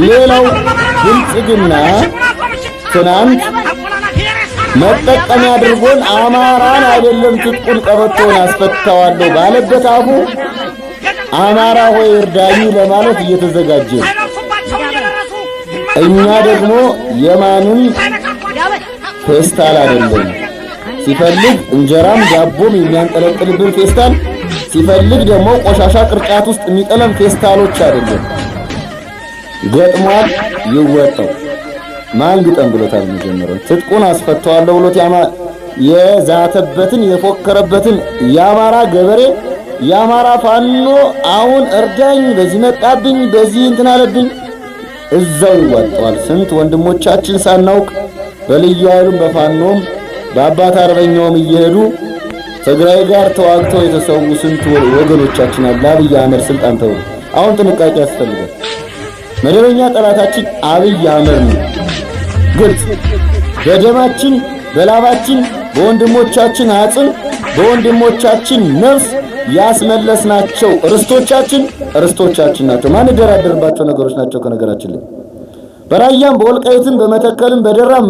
ሌላው ብልጽግና ትናንት መጠቀሚያ አድርጎን አማራን አይደለም ትጥቁን ቀበቶን አስፈታዋለሁ ባለበት አፉ አማራ ሆይ እርዳኝ ለማለት እየተዘጋጀ ነው። እኛ ደግሞ የማንም ፌስታል አይደለም። ሲፈልግ እንጀራም ዳቦም የሚያንጠለጥልብን ፌስታል፣ ሲፈልግ ደግሞ ቆሻሻ ቅርጫት ውስጥ የሚጥለን ፌስታሎች አይደለም። ገጥሟል፣ ይወጣው። ማን ግጠም ብሎታል? መጀመሪያው ትጥቁን አስፈተዋለሁ ብሎት የዛተበትን የፎከረበትን የአማራ ገበሬ፣ የአማራ ፋኖ አሁን እርዳኝ፣ በዚህ መጣብኝ፣ በዚህ እንትን አለብኝ፣ እዛው ይዋጠዋል። ስንት ወንድሞቻችን ሳናውቅ በልዩ ኃይሉም በፋኖም በአባት አርበኛውም እየሄዱ ትግራይ ጋር ተዋግተው የተሰዉ ስንት ወገኖቻችን አሉ። አብይ አህመድ ስልጣን ተብሎ አሁን ጥንቃቄ ያስፈልጋል። መደበኛ ጠላታችን አብይ አህመድ ነው። ግልጽ በደማችን፣ በላባችን፣ በወንድሞቻችን አጽም፣ በወንድሞቻችን ነፍስ ያስመለስናቸው ርስቶቻችን ርስቶቻችን ናቸው። ማንደራደርባቸው ነገሮች ናቸው። ከነገራችን ላይ በራያም በወልቃይትም በመተከልም በደራም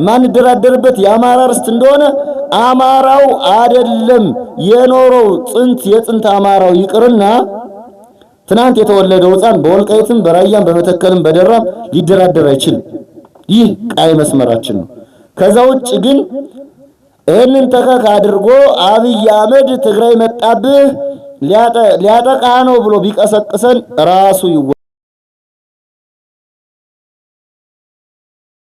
ማንደራደርበት የአማራ ርስት እንደሆነ አማራው አደለም የኖረው ጥንት የጥንት አማራው ይቅርና ትናንት የተወለደው ሕፃን በወልቃይትም በራያም በመተከልም በደራም ሊደራደር አይችልም። ይህ ቀይ መስመራችን ነው። ከዛ ውጭ ግን ይህንን ተከክ አድርጎ አብይ አህመድ ትግራይ መጣብህ ሊያጠቃ ነው ብሎ ቢቀሰቅሰን ራሱ ይወ